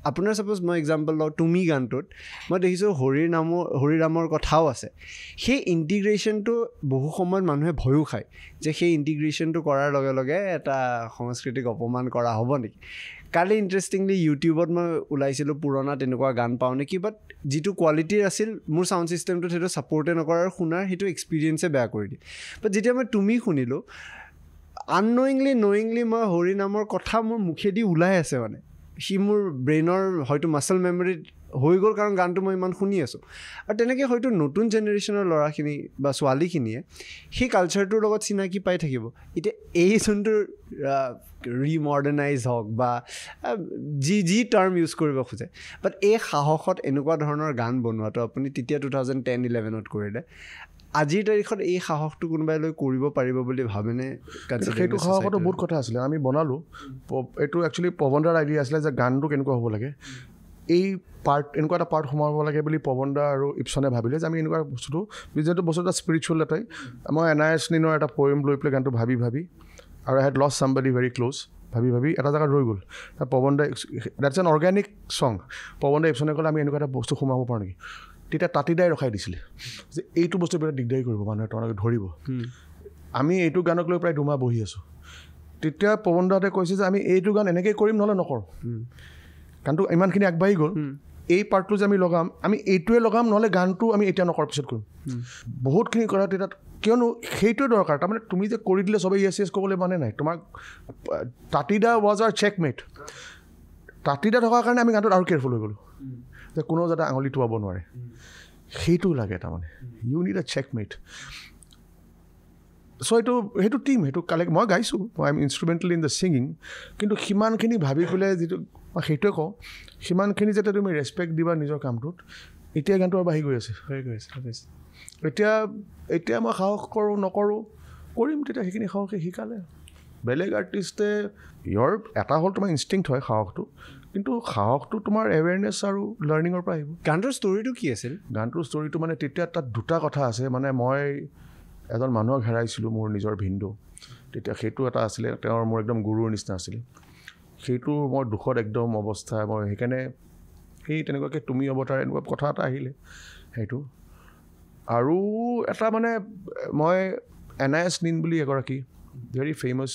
আপোনাৰ ছাপ'জ মই এক্সাম্পল লওঁ, তুমি গানটোত মই দেখিছোঁ হৰিৰ নামৰ, হৰিৰামৰ কথাও আছে। সেই ইণ্টিগ্ৰেশ্যনটো বহু সময়ত মানুহে ভয়ো খায় যে সেই ইণ্টিগ্ৰেশ্যনটো কৰাৰ লগে লগে এটা সংস্কৃতিক অপমান কৰা হ'ব নেকি। কালি ইণ্টাৰেষ্টিংলি ইউটিউবত মই ওলাইছিলোঁ পুৰণা তেনেকুৱা গান পাওঁ নেকি, বাট যিটো কোৱালিটিৰ আছিল মোৰ চাউণ্ড ছিষ্টেমটোত সেইটো ছাপৰ্টে নকৰাৰ, শুনাৰ সেইটো এক্সপিৰিয়েঞ্চে বেয়া কৰি দিয়ে। বাট যেতিয়া মই তুমি শুনিলোঁ, আননয়িংলি নয়িংলি মই হৰি নামৰ কথা মোৰ মুখেদি ওলাই আছে, মানে সি মোৰ ব্ৰেইনৰ হয়তো মাচল মেমৰিত হৈ গ'ল, কাৰণ গানটো মই ইমান শুনি আছোঁ। আৰু তেনেকৈ হয়তো নতুন জেনেৰেশ্যনৰ ল'ৰাখিনি বা ছোৱালীখিনিয়ে সেই কালচাৰটোৰ লগত চিনাকি পাই থাকিব। এতিয়া এই যোনটো ৰিমডাৰ্ণাইজ হওক বা যি যি টাৰ্ম ইউজ কৰিব খোজে, বাট এই সাহসত এনেকুৱা ধৰণৰ গান বনোৱাটো আপুনি তেতিয়া 2010-11ত কৰিলে, আজিৰ তাৰিখত এই সাহসটো কোনোবাই লৈ কৰিব পাৰিব বুলি ভাবেনে? সেইটো সাহসতো বহুত কথা আছিলে, আমি বনালোঁ। এইটো একচুৱেলি পৱনদাৰ আইডিয়া আছিলে যে গানটো কেনেকুৱা হ'ব লাগে, এই পাৰ্ট এনেকুৱা এটা পাৰ্ট সোমাব লাগে বুলি পৱনদা আৰু ইপছনে ভাবিলে যে আমি এনেকুৱা বস্তুটো, যিহেতু বস্তু এটা স্পিৰিচুৱেল এটাই, মই এন I S নিনৰ এটা পয়েম লৈ পেলাই গানটো ভাবি ভাবি, আৰু I had lost somebody very close, ভাবি ভাবি এটা জেগাত ৰৈ গ'ল। পৱনদা, that's N organic song. পৱনদা ইপছনে ক'লে আমি এনেকুৱা এটা বস্তু সোমাব পাৰোঁ নেকি। তেতিয়া তাঁতিদাই ৰখাই দিছিলে যে এইটো বস্তু বিৰাট দিগদাৰী কৰিব, মানুহে তোমালোকে ধৰিব। আমি এইটো গানক লৈ প্ৰায় 2 মাহ বহি আছোঁ। তেতিয়া পৱনদাহঁতে কৈছে যে আমি এইটো গান এনেকেই কৰিম, নহ'লে নকৰোঁ। গানটো ইমানখিনি আগবাঢ়ি গ'ল, এই পাৰ্টটো যে আমি লগাম, আমি এইটোৱে লগাম, নহ'লে গানটো আমি এতিয়া নকৰাৰ পিছত কৰিম। বহুতখিনি কথা তেতিয়া, কিয়নো সেইটোৱে দৰকাৰ। তাৰমানে তুমি যে কৰি দিলে চবেই য়েছ য়েছ ক'বলৈ মানে নাই। তোমাক তাঁতিদা ৱাজ আৰ চেকমেট। তাঁতিদা থকাৰ কাৰণে আমি গানটোত আৰু কেয়াৰফুল হৈ গ'লোঁ যে কোনেও যাতে আঙুলি টোৱাব নোৱাৰে। সেইটো লাগে, তাৰমানে you need a checkmate. So এইটো সেইটো টীম, সেইটো কালেক্ট। মই গাইছোঁ, I am instrumental in the singing, কিন্তু সিমানখিনি ভাবি পেলাই যিটো মই সেইটোৱে কওঁ, সিমানখিনি যাতে তুমি ৰেচপেক্ট দিবা নিজৰ কামটোত। এতিয়া গানটো আৰু বাঢ়ি গৈ আছে। হৈ গৈ আছে। এতিয়া এতিয়া মই সাহস কৰোঁ নকৰোঁ, কৰিম তেতিয়া সেইখিনি সাহসে শিকালে। বেলেগ আৰ্টিষ্টে ইয়াৰ এটা হ'ল তোমাৰ ইনষ্টিংক্ট হয় সাহসটো, কিন্তু সাহসটো তোমাৰ এৱেৰনেছ আৰু লাৰ্ণিঙৰ পৰা আহিব। গানটোৰ ষ্টৰিটো কি আছিল? গানটোৰ ষ্টৰিটো মানে তেতিয়া তাত দুটা কথা আছে। মানে মই এজন মানুহক হেৰাইছিলোঁ, মোৰ নিজৰ ভিনদেউ। তেতিয়া সেইটো এটা আছিলে, তেওঁৰ মোৰ একদম গুৰুৰ নিচিনা আছিলে। সেইটো মই দুখত একদম অৱস্থা, মই সেইকাৰণে সেই তেনেকুৱাকৈ তুমি অৱতাৰ এনেকুৱা কথা এটা আহিলে সেইটো। আৰু এটা মানে মই এনাইছ নিন বুলি এগৰাকী very famous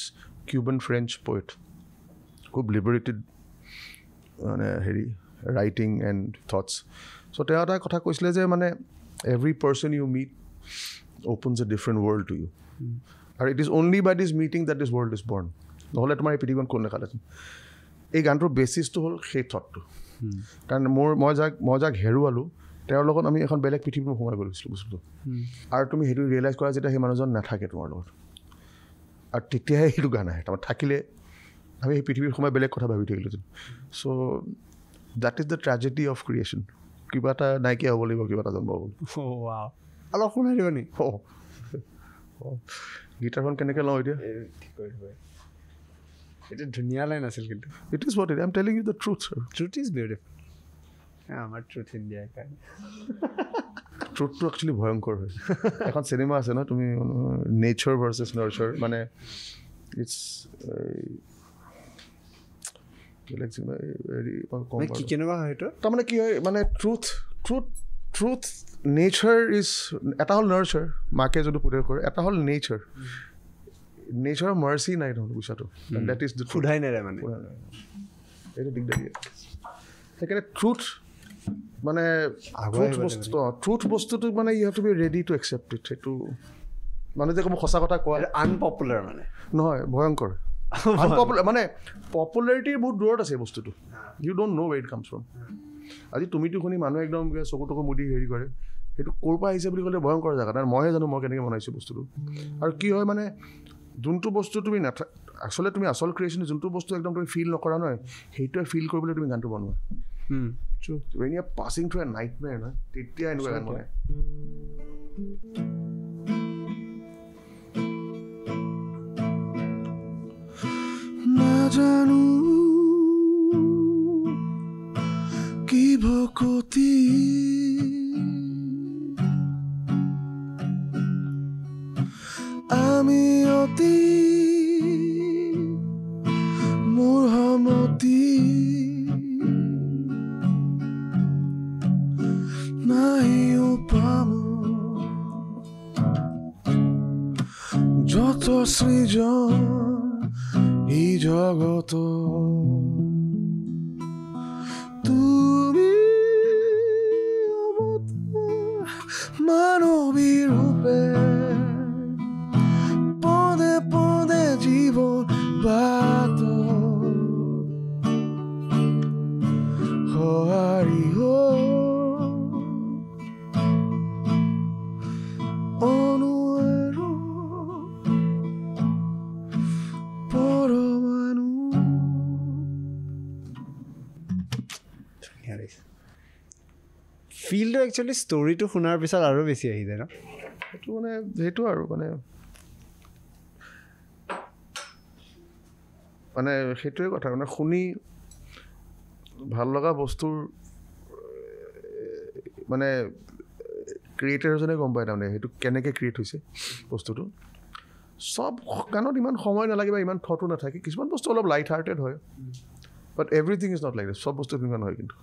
Cuban French poet, খুব লিবাৰেটেড মানে হেৰি ৰাইটিং এণ্ড থটছ। চ' তেওঁ এটা কথা কৈছিলে যে মানে every person you meet opens a different world to you, আৰু it is only by this meeting that this world is born. নহ'লে তোমাৰ এই পৃথিৱীখন কোন দেখালেহেঁতেন। এই গানটোৰ বেচিছটো হ'ল সেই থটটো। কাৰণ মোৰ মই যাক হেৰুৱালোঁ, তেওঁৰ লগত আমি এখন বেলেগ পৃথিৱীত সোমাই গৈছিলোঁ বস্তুটো। আৰু তুমি সেইটো ৰিয়েলাইজ কৰা যেতিয়া সেই মানুহজন নাথাকে তোমাৰ লগত, আৰু তেতিয়াহে সেইটো গান আহে। তাৰমানে থাকিলে আমি সেই পৃথিৱীত সোমাই বেলেগ কথা ভাবি থাকিলোহেঁতেন। So that is the tragedy of creation. কিবা এটা নাইকিয়া হ'ব লাগিব কিবা এটা জন্ম হ'ব। অলপ শুনাই দিব নেকি? অঁ, গীটাৰখন কেনেকৈ লওঁ এতিয়া? ঠিক কৰি দিব। এইটো ধুনীয়া লাইন আছিল কিন্তু। It is what it, I am telling you the truth. Truth is beautiful. আমাৰ ট্ৰুথ ইণ্ডিয়াৰ কাৰণে। ট্ৰুথটো একচুৱেলি ভয়ংকৰ হয়। এখন চিনেমা আছে ন, তুমি নেচাৰ ভাৰ্চেছ নাৰ্চাৰ, মানে it's বেলেগ চিনেমা হেৰি। কি কেনেকুৱা হয় সেইটো? তাৰমানে কি হয় মানে ট্ৰুথ নেচাৰ is, এটা হ'ল নাৰ্চাৰ, মাকে যোনটো পুতেক কৰে, এটা হ'ল নেচাৰ। নেচাৰৰ মাৰ্চি নাই দেখোন বুইছাটো, that is. সোধাই নেৰে মানে। এইটো দিগদাৰী। সেইকাৰণে ট্ৰুথ মানে ট্ৰুথ বস্তু, ট্ৰুথ বস্তুটো মানে you have to be ready to accept it. সেইটো মানে যে ক'ব সঁচা কথা কোৱা। আনপপুলাৰ মানে। নহয়, ভয়ংকৰ আনপপুলাৰ মানে পপুলাৰিটিৰ বহুত দূৰত আছে এই বস্তুটো। You don't know where it comes from. আজি তুমিতো শুনি মানুহে একদম চকু টকু মুদি হেৰি কৰে, সেইটো ক'ৰ পৰা আহিছে বুলি ক'লে ভয়ংকৰ জেগা। কাৰণ মইহে জানো মই কেনেকৈ বনাইছোঁ বস্তুটো। আৰু কি হয় মানে যোনটো বস্তু তুমি আচলতে তুমি আচল ক্ৰিয়েশ্যন, যোনটো বস্তু একদম তুমি ফিল নকৰা নহয়, সেইটোৱে ফিল কৰিবলৈ তুমি গানটো বনোৱা। When you are passing through a nightmare নহয়, তেতিয়া এনেকুৱা গান বনায়। নাজানো কি ভকতি, আমি অতি মূঢ়মতি। সৃজন ই জগত। তুমি অৱতাৰ মানৱী ৰূপে, পদে পদে জীৱন বাট সঁহাৰি হৈ অনু পৰমাণু। ধুনীয়া লাগিছে। ফিলটো একচুৱেলি ষ্টৰিটো শুনাৰ পিছত আৰু বেছি আহি যায় ন? সেইটো মানে সেইটো আৰু মানে মানে সেইটোৱে কথা, মানে শুনি ভাল লগা বস্তুৰ মানে ক্ৰিয়েটাৰজনে গম পায় তাৰমানে সেইটো কেনেকৈ ক্ৰিয়েট হৈছে বস্তুটো। চব গানত ইমান সময় নালাগে বা ইমান থটো নাথাকে, কিছুমান বস্তু অলপ লাইট হাৰ্টেড হয়, but everything is not like, চব বস্তু তেনেকুৱা নহয় কিন্তু।